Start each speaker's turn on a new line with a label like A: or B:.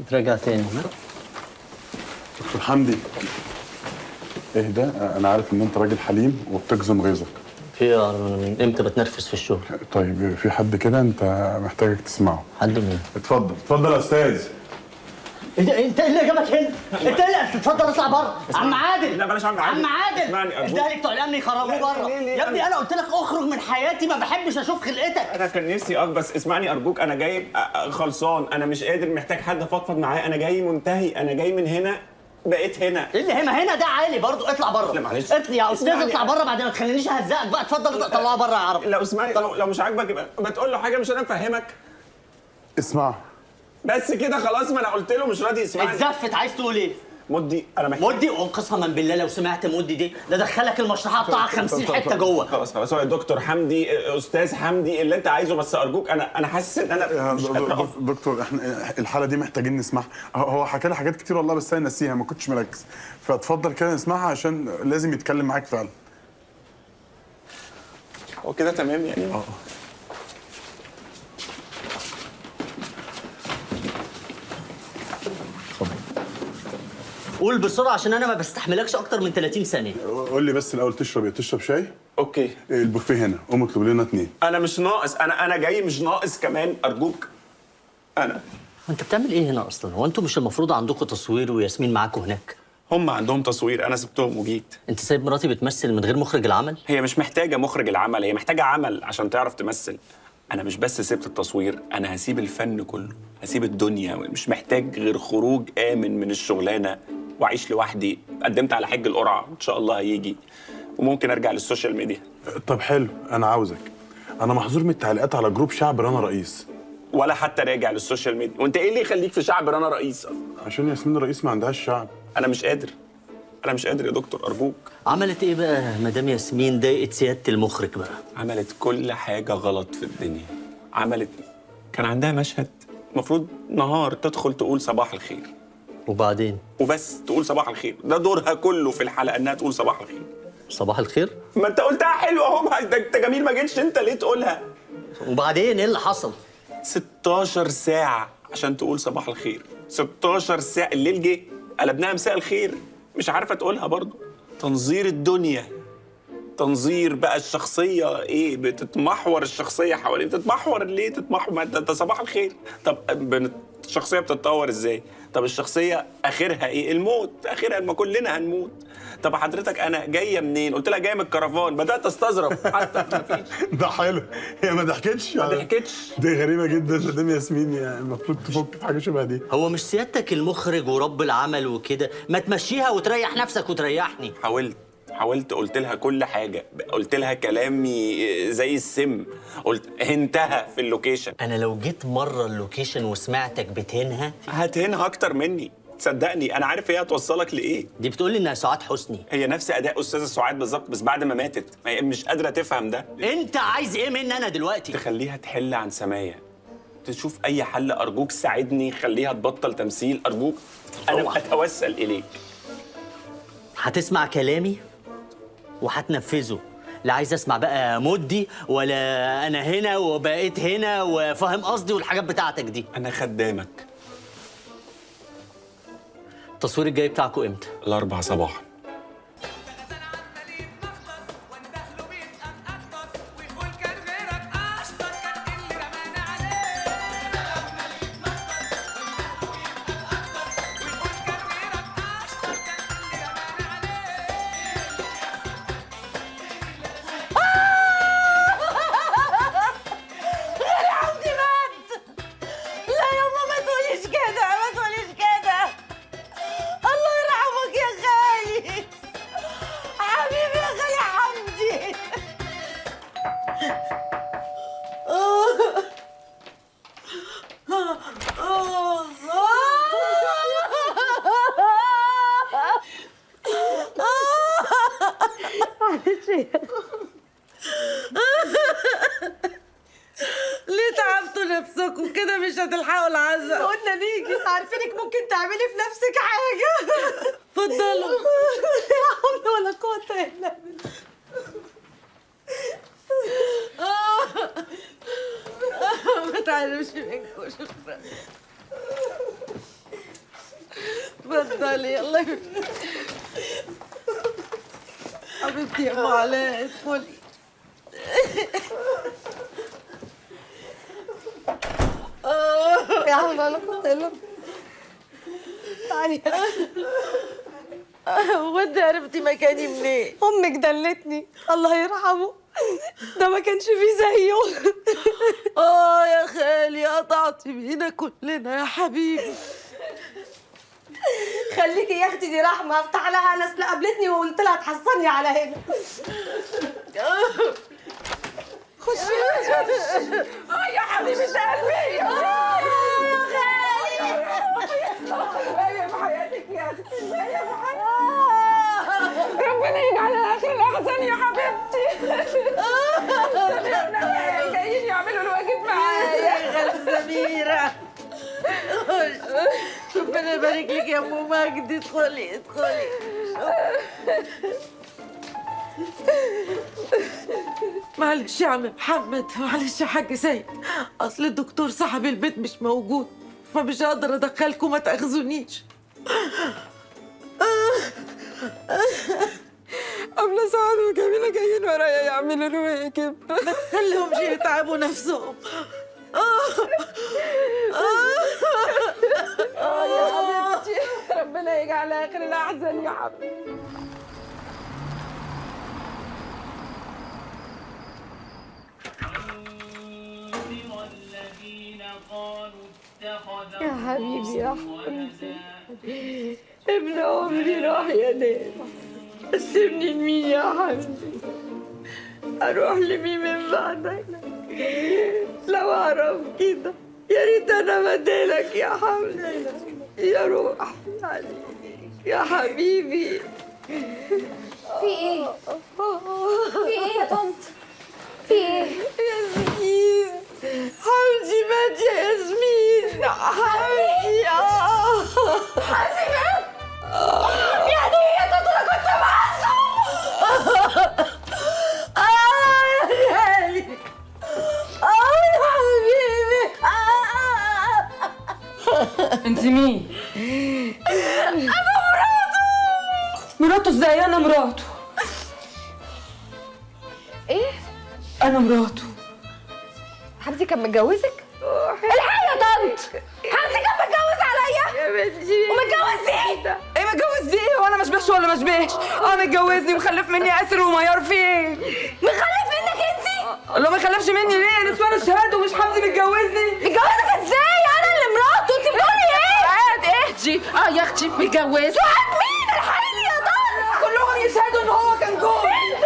A: ترجع تاني. ها
B: دكتور حمدي اهدى، انا عارف ان انت راجل حليم وبتكظم غيظك.
A: في ايه يا عرب؟ انا من امتى بتنرفز في الشغل؟
B: طيب في حد كده انت محتاجك تسمعه.
A: حد مين؟
B: اتفضل اتفضل يا استاذ.
A: ايه ده؟ انت ايه اللي جابك هنا؟ انت ايه اللي اتفضل اطلع بره. عم عادل.
C: لا بلاش عم عادل.
A: عم عادل
C: اسمعني ارجوك.
A: ادالك بتوع الامن يخرجوه بره. يا ابني انا قلت لك اخرج من حياتي، ما بحبش اشوف خلقتك.
C: انا كان نفسي بس اسمعني ارجوك، انا جاي خلصان، انا مش قادر، محتاج حد افضفض معاه، انا جاي منتهي، انا جاي من هنا بقيت هنا.
A: ايه اللي هنا؟ هنا ده عالي برضه. اطلع بره.
C: لا معلش
A: اطلع يا استاذ، اطلع بره بعد ما تخلينيش اهزقك بقى. اتفضل طلعه بره يا عرب.
C: لو اسمعني، لو مش عاجبك يبقى ما تقول له حاجة، مش انا مفهمك.
B: اسمع
C: بس كده خلاص، ما انا قلت له مش راضي يسمعني.
A: اتزفت. عايز تقول ايه؟
C: مدي انا محتاج
A: مدي. وقسما بالله لو سمعت مدي دي ده دخلك المشرحه بتاع 50 حتة جوه.
C: خلاص خلاص، هو دكتور حمدي، استاذ حمدي، اللي انت عايزه، بس ارجوك انا حاسس ان انا مش قادر.
B: دكتور احنا الحالة دي محتاجين نسمعها. هو حكى لي حاجات كتير والله بس انا ناسيها، ما كنتش مركز، فاتفضل كده نسمعها عشان لازم يتكلم معاك فعلا.
C: هو كده تمام يعني؟
A: قول بسرعة عشان انا ما بستحملكش اكتر من 30 ثانية.
B: قول لي بس الاول تشرب ايه؟ تشرب شاي؟
C: okay.
B: البوفيه هنا، قوم اطلب لنا 2.
C: انا مش ناقص، انا جاي مش ناقص كمان ارجوك. انا
A: انت بتعمل ايه هنا اصلا؟ هو انتوا مش المفروض عندكم تصوير وياسمين معاكم هناك؟
C: هم عندهم تصوير، انا سبتهم وجيت.
A: انت سايب مراتي بتمثل من غير مخرج العمل؟
C: هي مش محتاجه مخرج العمل، هي محتاجه عمل عشان تعرف تمثل. انا مش بس سبت التصوير، انا هسيب الفن كله، هسيب الدنيا، مش محتاج غير خروج امن من الشغلانة واعيش لوحدي. قدمت على حج القرعة، ان شاء الله هيجي، وممكن ارجع لل social media.
B: طب حلو، انا عاوزك. انا محظور من التعليقات على group شعب رنا رئيس.
C: ولا حتى راجع لل social media. وانت ايه اللي يخليك في شعب رنا رئيس اصلا؟
B: عشان ياسمين رئيس ما عندهاش شعب.
C: انا مش قادر، انا مش قادر يا دكتور ارجوك.
A: عملت ايه بقى مدام ياسمين ضايقت سيادة المخرج بقى؟
C: عملت كل حاجة غلط في الدنيا. عملت، كان عندها مشهد المفروض نهار تدخل تقول صباح الخير.
A: وبعدين؟
C: وبس تقول صباح الخير، ده دورها كله في الحلقة انها تقول صباح الخير.
A: صباح الخير؟
C: ما انت قلتها حلوة اهو، ده انت جميل، ما جيتش انت ليه تقولها؟
A: وبعدين ايه اللي حصل؟
C: 16 ساعة عشان تقول صباح الخير، 16 ساعة. الليل جه قلبناها مساء الخير، مش عارفه تقولها برضو. تنظير الدنيا، تنظير بقى الشخصية، ايه بتتمحور الشخصية حوالين، بتتمحور ليه؟ تتمحور ما انت صباح الخير. طب الشخصية بتتطور ازاي؟ طب الشخصية اخرها ايه؟ الموت، اخرها ما كلنا هنموت. طب حضرتك انا جاية منين؟ قلت لها جاية من الكرفان، بدات استظرف حتى مفيش.
B: ده حلو، هي ما ضحكتش؟
C: ما ضحكتش.
B: دي غريبة جدا مدام ياسمين، يعني المفروض تفك في حاجة شبه دي.
A: هو مش سيادتك المخرج ورب العمل وكده، ما تمشيها وتريح نفسك وتريحني.
C: حاولت، قلت لها كل حاجة، قلت لها كلامي زي السم، قلت هنتها في ال location.
A: انا لو جيت مرة ال location وسمعتك بتهنها
C: هتهنها اكتر مني، تصدقني انا عارف هي هتوصلك لايه.
A: دي بتقول لي انها سعاد حسني.
C: هي نفس اداء استاذه سعاد بالظبط، بس بعد ما ماتت، ما هي مش قادرة تفهم ده.
A: انت عايز ايه مني انا دلوقتي؟
C: تخليها تحل عن سمايه، تشوف اي حل ارجوك، ساعدني، خليها تبطل تمثيل ارجوك، انا اتوسل اليك.
A: هتسمع كلامي وهتنفذه، لا عايز اسمع بقى مدي ولا انا هنا وبقيت هنا وفاهم قصدي والحاجات بتاعتك دي.
C: انا خدامك.
A: التصوير الجاي بتاعكم امتى؟
C: 4 صباحا.
D: ليه تعبتوا نفسكم كده؟ مش هتلحقوا العزاء.
E: قلنا نيجي، عارفينك ممكن تعملي في نفسك حاجة.
D: اتفضلوا.
E: لا حول ولا قوة إلا بالله.
D: ما تعلمش منكم. شكرا. اتفضلي. الله حبيبتي يا ام علاء، ادخلي.
E: يا عم انا كنت لهم تعالي.
D: هو انت عرفتي مكاني منين؟
E: امك دلتني الله يرحمه، ده ما كانش فيه زيه.
D: اه يا خالي قطعتي بينا كلنا يا حبيبي.
E: خليكي يا اختي، دي رحمه افتح لها انا، اصل قابلتني وقلت لها تحصلني على هنا. خشي.
F: يا حبيبه قلبي، يا خالي، باية في حياتك يا اختي، باية في حياتك. ربنا يجعلها اخر الاحزان يا حبيبتي. سميرة جايين يعملوا الواجب معايا.
D: يا خالة سميرة، ربنا يبارك لك يا ام مجدي. ادخلي ادخلي. معلش يا عم محمد، معلش يا حاج سيد، اصل الدكتور صاحب البيت مش موجود فمش هقدر ادخلكم، ما تاخذونيش.
F: قبل سعاد وجميلة جايين ورايا يعملوا الواجب.
D: ما تخليهمش يتعبوا نفسهم.
F: يا حبيبتي ربنا يجعلها اخر الاحزان يا حبيبتي.
G: يا حبيبي يا حمزة، ابن عمري راح يا ناس، سيبني لمين يا حمزة؟ اروح لمين من بعدك؟ لو اعرف كده يا ريت انا بدالك يا حمزة. يا روح يا حبيبي.
H: في ايه؟ في ايه يا طنط؟ في ايه؟
G: ياسمين، حمدي مات يا ياسمين. حمدي
H: حمدي مات؟ يعني ايه يا طنط؟ انا كنت معصب.
D: يا غالي، يا حبيبي.
F: انت مين؟ انا مراته. مراته ازاي؟ انا مراته.
H: ايه؟
F: انا مراته.
H: حمدي كان متجوزك؟ الحقي يا طنط، حمدي كان متجوز عليا
G: يا بنتي.
H: ومتجوز دي؟
F: ايه متجوز دي ايه؟ وانا ما اشبهش ولا ما اشبهش؟ متجوزني ومخلف مني اسر وميار. في ايه؟
H: مخلف منك انتي؟
F: لو ما خلفش مني ليه؟ نسوان الشهادة ومش حمدي متجوزني.
H: متجوزك ازاي؟ انا اللي مراته، انتي بتقولي ايه؟
F: سعاد اهدي. يا اختي متجوز
H: سعاد مين؟ الحقيني يا طنط،
F: كلهم يشهدوا ان هو كان جوزي.